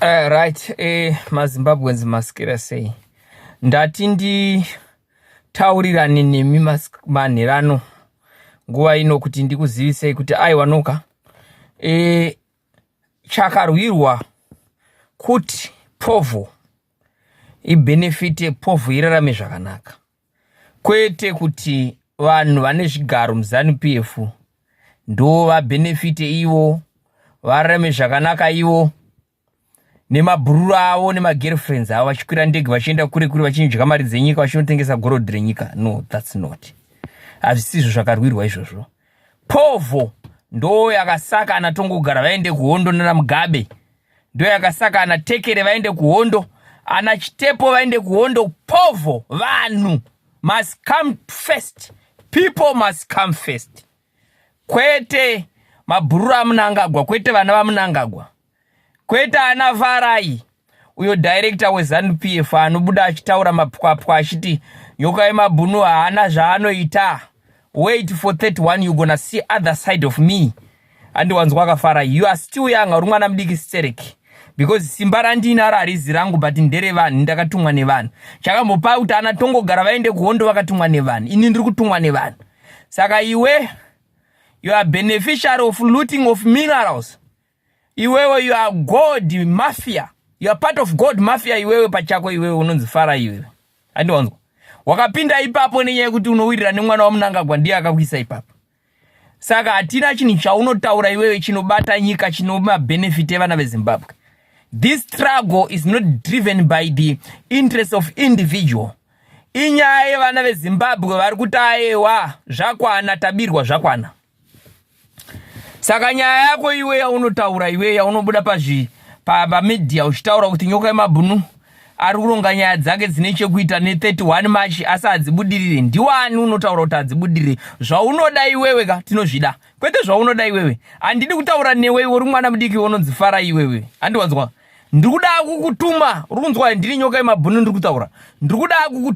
Right, maZimbabweans, masikira sei? Ndati nditaurirane nemi manherano nguva ino kuti ndikuzivisei kuti aiwa noka, chakarwirwa kuti povho ibenefite, povho irarame zvakanaka, kwete kuti vanhu vane zvigaro muZANU PF ndo vabenefite ivo, vararame zvakanaka ivo nemabhururu avo nemagirlfriends avo, vachikwira ndege vachienda kure kure, vachinodya mari dzenyika, vachinotengesa gorodhi renyika. No, that's not, hazvisizvo zvakarwirwa izvozvo. Povho ndo yakasaka ana Tongogara vaende kuhondo nana Mugabe, ndo yakasaka ana Tekere vaende kuhondo, ana Chitepo vaende kuhondo. Povho, vanhu must come first, people must come first, kwete mabhururu aMunangagwa, kwete vana vaMunangagwa, kwete ana Farai uyo director weZANU PF anobuda achitaura mapwapwa achiti Nyoka yemabhunu haana zvaanoita. Wait for 31, you gonna see other side of me. Andiwanzwa akafara, you are still young, uri mwana mudiki stereki, because simba randinaro harizi rangu but nderevanhu. Ndakatumwa nevanhu. Chakambopa kuti ana Tongogara vaende kuhondo, vakatumwa nevanhu. Ini ndiri kutumwa nevanhu. Saka iwe, you are beneficiary of looting of minerals. Iwewe, you are gold mafia, you are part of gold mafia. Iwewe pachako, iwewe unonzi Fara iwewe, handiwanzwa? Wakapinda ipapo nenyaya yekuti unowirira nemwana waMunangagwa, ndiye akakuisa ipapo. Saka hatina chinhu chaunotaura iwewe chinobata nyika, chinomabenefit evana veZimbabwe. This struggle is not driven by the interest of individual. Inyaya yevana veZimbabwe vari kuti ayewa, zvakwana, tabirwa zvakwana. Saka nyaya yako iwe yaunotaura, iwe yaunobuda pamedia uchitaura kuti Nyoka yemabhunu ari kuronga nyaya dzake dzine chekuita ne31 March asi hadzibudirire, ndiwani unotaura kuti hadzibudirire? Zvaunoda iwewe ka tinozvida, kwete zvaunoda iwewe. Handidi kutaura newe iwe uri mwana mudiki unonzi Fara iwewe, handiwanzwa? Ndiri kuda kukutuma, uri kunzwa? Ndiri Nyoka yemabhunu, ndiri kutaura, ndiri kuda kuku